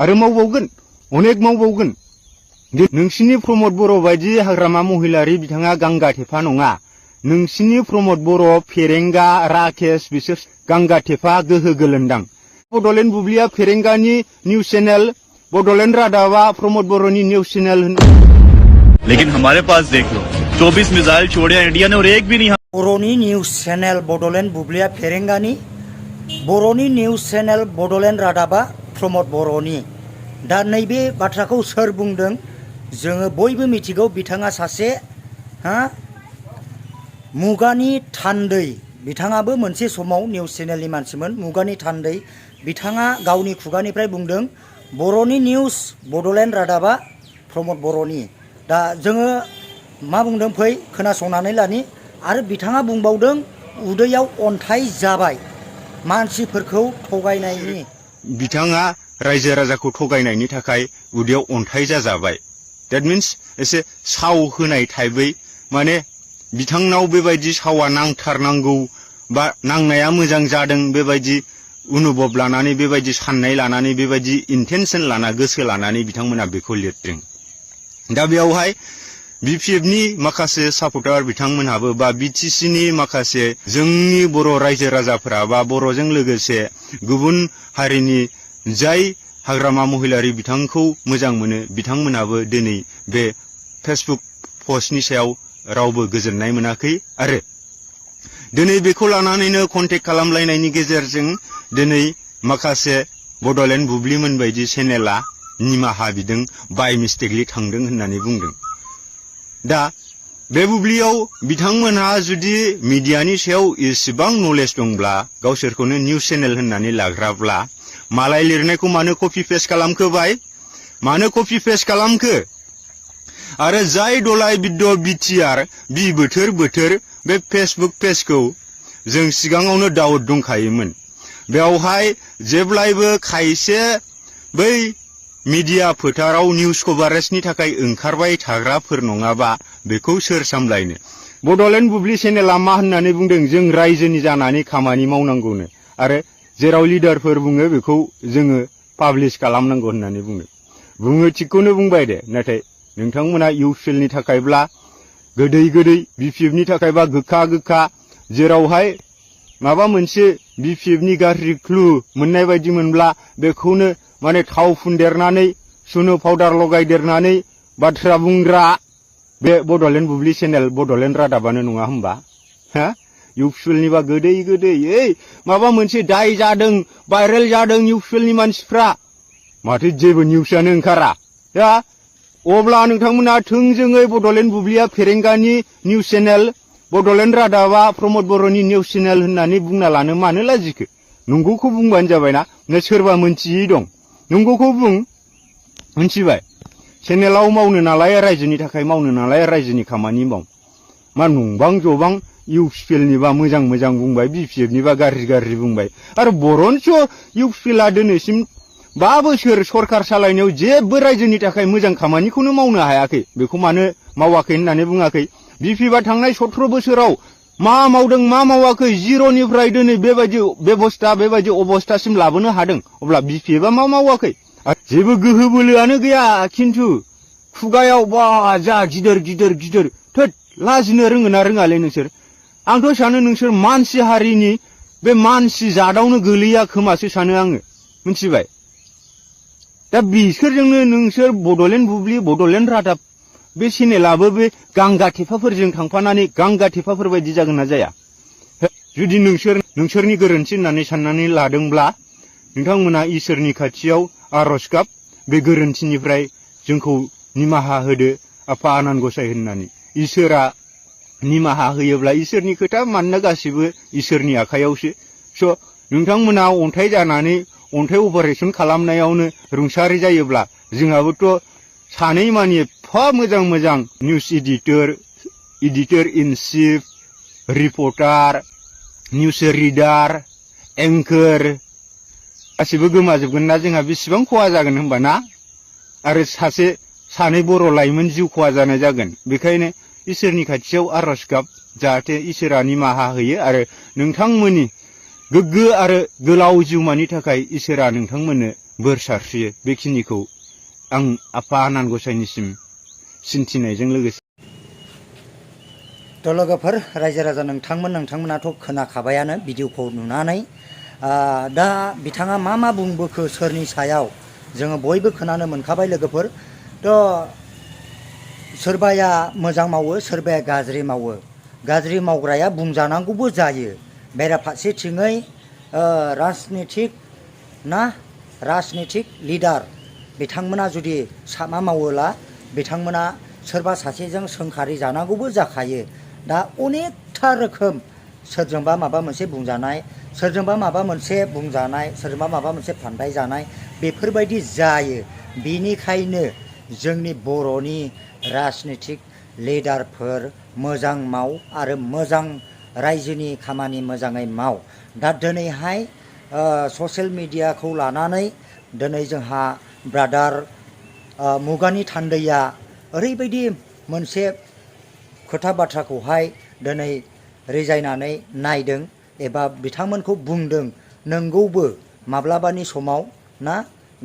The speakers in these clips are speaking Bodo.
आरो मावबावगोन अनेक मावबावगोन नोंसिनि प्रमद बर' बायदि हाग्रामा महिलारि बिथाङा गांगा थेफा नङा नोंसिनि प्रमद बर' फेरेंगा राकेश बिसोर गांगा थेफा गोहो गोलोन्दां बड'लेण्ड बुब्लिया फेरेंगानि निउज चैनल बड'लेण्ड रादाबा प्रमद बर'नि निउज चैनल लेकिन हमारे पास देख लो 24 मिसाइल छोड़े इंडिया ने और एक भी नहीं बर'नि निउज चैनल बड'लेण्ड बुब्लिया फेरेंगानि बर'नि निउज चैनल बड'लेण्ड रादाबा प्रमद बर'नि दा नैबे बाथ्राखौ सोर बुंदों जोङो बयबो मिथिगौ बिथाङा सासे मुगानि थान्दै बिथाङाबो मोनसे समाव निउज चैनेलनि मानसिमोन मुगानि थान्दै बिथाङा गावनि खुगानिफ्राय बुंदों बर'नि निउज बड'लेण्ड रादाबा प्रमद बर'नि दा जोङो मा बुंदों फै खोनासंनानै लानि आरो बिथाङा बुंबावदों उदैयाव अन्थाइ जाबाय मानसिफोरखौ थगायनायनि बिथाङा रायजो राजाखौ थगायनायनि थाखाय उदैयाव अन्थाइ जाजाबाय दैट मीन्स एसे साव होनाय टाइपै माने बिथांनाव बेबायदि सावा नांथारनांगौ बा नांनाया मोजां जादों बेबायदि अनुभब लानानै बेबायदि साननाय लानानै बेबायदि इन्टेनसन लाना गोसो लानानै बिथांमोना बेखौ लिरदों दा बेयावहाय बिपिएफनि माखासे सापर्टार बिथांमोनहाबो बा बिटिसिनि माखासे जोंनि बर' रायजो राजाफोरा बा बर'जों लोगोसे गुबुन हारिनि जाय हाग्रामा महिलारि बिथांखौ मोजां मोनो बिथांमोनाबो दिनै बे फेसबुक पस्टनि सायाव रावबो गोजोननाय मोनाखै आरो दिनै बेखौ लानानैनो कन्टेक्ट खालामलायनायनि गेजेरजों दिनै माखासे बड'लेण्ड बुब्लिमोन बायदि चेनेला निमाहा बिदों बाय मिस्टेकलि थांदों होननानै बुंदों दा बे बुब्लियाव बिथांमोनहा जुदि मिडियानि सायाव एसेबां नलेज दंब्ला गावसोरखौनो निउज चेनेल होननानै लाग्राब्ला मालाय लिरनायखौ मानो कपि पेस्ट खालामखो बाय मानो कपि पेस्ट खालामखो आरो जाय दलाय बिद्द बिटिआर बि बोथोर बे फेसबुक पेजखौ जों सिगाङावनो डाउट दंखायोमोन बेवहाय जेब्लायबो खायसे बै मीडिया फोथाराव निउज कभारेजनि थाखाय ओंखारबाय थाग्राफोर नङाबा बेखौ सोर सामलायनो बड'लेण्ड बुब्लि चेनेला मा होननानै बुंदों जों रायजोनि जानानै खामानि मावनांगौनो आरो जेराव लिडारफोर बुङो बेखौ जोङो पाब्लिश खालामनांगौ होननानै बुङो थिगखौनो बुंबाय दे नाथाय नोंथांमोना इउपिएलनि थाखायब्ला गोदै बिपिएफनि थाखायबा गोखा जेरावहाय माबा मोनसे बिपिएफनि गाज्रि क्लु मोननाय बायदि मोनब्ला बेखौनो माने थाव फुनदेरनानै सुनु पाउडार लगायदेरनानै बाथ्रा बुंग्रा बे बड'लेण्ड बुब्लि चेनेल बड'लेण्ड रादाबानो नङा होमबा हा इउपिएलनिबा गोदै माबा मोनसे दाय जादों भाइरेल जादों इउपिएलनि मानसिफ्रा माथो जेबो निउसआनो ओंखारा दा अब्ला नोंथांमोना थोंजोङै बड'लेण्ड बुब्लिया फेरेंगानि निउज चेनेल बड'लेण्ड रादाबा प्रमद बर'नि निउज चेनेल होननानै बुंना लानो मानो लाजिखो नंगौखौ बुंबानो जाबायना सोरबा मोनथियै दं नंगौखौ बुं मोनथिबाय चेनेलाव मावनो नालाय रायजोनि थाखाय मावनो नालाय रायजोनि खामानि माव मा नंबां जबां इउपिएलनिबा मोजां बुंबाय बिपिएफनिबा गाज्रि बुंबाय आरो बर'नोस इउपिएलआ दिनैसिम 5 बोसोर सरकार सालायनायाव जेबो रायजोनि थाखाय मोजां खामानिखौनो मावनो हायाखै बेखौ मानो मावाखै होननानै बुङाखै बिपिएफआ थांनाय 17 बोसोराव मा मावदों मा मावाखै जिर'निफ्राय दिनै बेबायदि बेबस्था बेबायदि अबस्थासिम लाबोनो हादों अब्ला बिपिएफआ मा मावाखै जेबो गोहो बोलोआनो गैया खिन्थु खुगायाव बा जा गिदिर थोद लाजिनो रोङोना रोङालै नोंसोर आंथ' सानो नोंसोर मानसि हारिनि बे मानसि जादावनो गोलैया खोमासो सानो आङो मिथिबाय दा बिसोरजोंनो नोंसोर बड'लेण्ड बुब्लि बड'लेण्ड रादाब बे चेनेलाबो बे गांगा थेफाफोरजों थांफानानै गांगा थेफाफोर बायदि जागोन ना जाया जुदि नोंसोरनि गोरोन्थि होननानै साननानै लादोंब्ला नोंथांमोना इसोरनि खाथियाव आरज गाब बे गोरोन्थिनिफ्राय जोंखौ निमाहा होदो आफा आनान गसाइ होननानै इसोरा निमाहा होयोब्ला इसोरनि खोथा मानोना गासिबो इसोरनि आखायावसो स' नोंथांमोना अन्थाइ जानानै अन्थाइ अपारेशन खालामनायावनो रुंसारि जायोब्ला जोंहाबोथ' सानै मानि एफा मोजां news editor in chief reporter news reader anchor गासिबो गोमाजोबगोन ना जोंहा बेसेबां खहा जागोन होनबाना आरो सानै बर' लाइमोन जिउ खहा जानाय जागोन बेखायनो इसोरनि खाथियाव आरज गाब जाहाथे इसोरा निमाहा होयो आरो नोंथांमोननि गोग्गो आरो गोलाव जिउमानि थाखाय इसोरा नोंथांमोननो बोर सारस्रियो बेखिनिखौ आं आफा आनान गसाइनिसिम सिन्थिनायजों लोगोसे थ' लोगोफोर रायजो राजा नोंथांमोनाथ' खोनाखाबायानो भिडिअखौ नुनानै दा बिथाङा मा बुंबोखो सोरनि सायाव जोङो बयबो खोनानो मोनखाबाय लोगोफोर। थ' सोरबाया मोजां मावो सोरबाया गाज्रि मावो, गाज्रि मावग्राया बुंजानांगौबो जायो। बेराफारसेथिङै राजनिथिक लिडार बिथांमोना जुदि सामा मावोला बिथांमोना सोरबा सासेजों सोंखारि जानांगौबो जाखायो। दा अनेकथा रोखोम सोरजोंबा माबा मोनसे बुंजानाय, सोरजोंबा माबा मोनसे बुंजानाय, सोरजोंबा माबा मोनसे फान्दाय जानाय बेफोरबायदि जायो। बेनिखायनो जोंनि बर'नि राजनितिक लिडारफोर मोजां माव आरो मोजां रायजोनि खामानि मोजाङै माव। दा दिनैहाय ससियेल मिडियाखौ लानानै दिनै जोंहा ब्रादार मुगानि थान्दैया ओरैबायदि मोनसे खोथा बाथ्राखौहाय दिनै रिजायनानै नायदों एबा बिथांमोनखौ बुंदों। नंगौबो माब्लाबानि समाव ना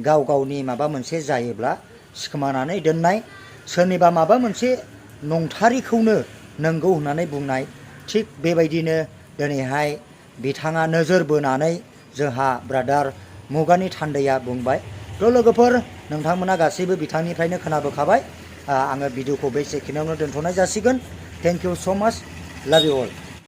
गाव गावनि माबा मोनसे जायोब्ला सिखोमानानै दोननाय, सोरनिबा माबा मोनसे नंथारिखौनो नंगौ होननानै बुंनाय, थिग बेबायदिनो दिनैहाय बिथाङा नोजोर बोनानै जोंहा ब्रादार मुगानि थान्दैया बुंबाय। थ' लोगोफोर नोंथांमोना गासैबो बिथांनिफ्रायनो खोनाबोखाबाय। आङो भिडिअखौ बे सेकेन्डआवनो दोनथ'नाय जासिगोन। थेंक इउ स' माच, लाभ इउ अल।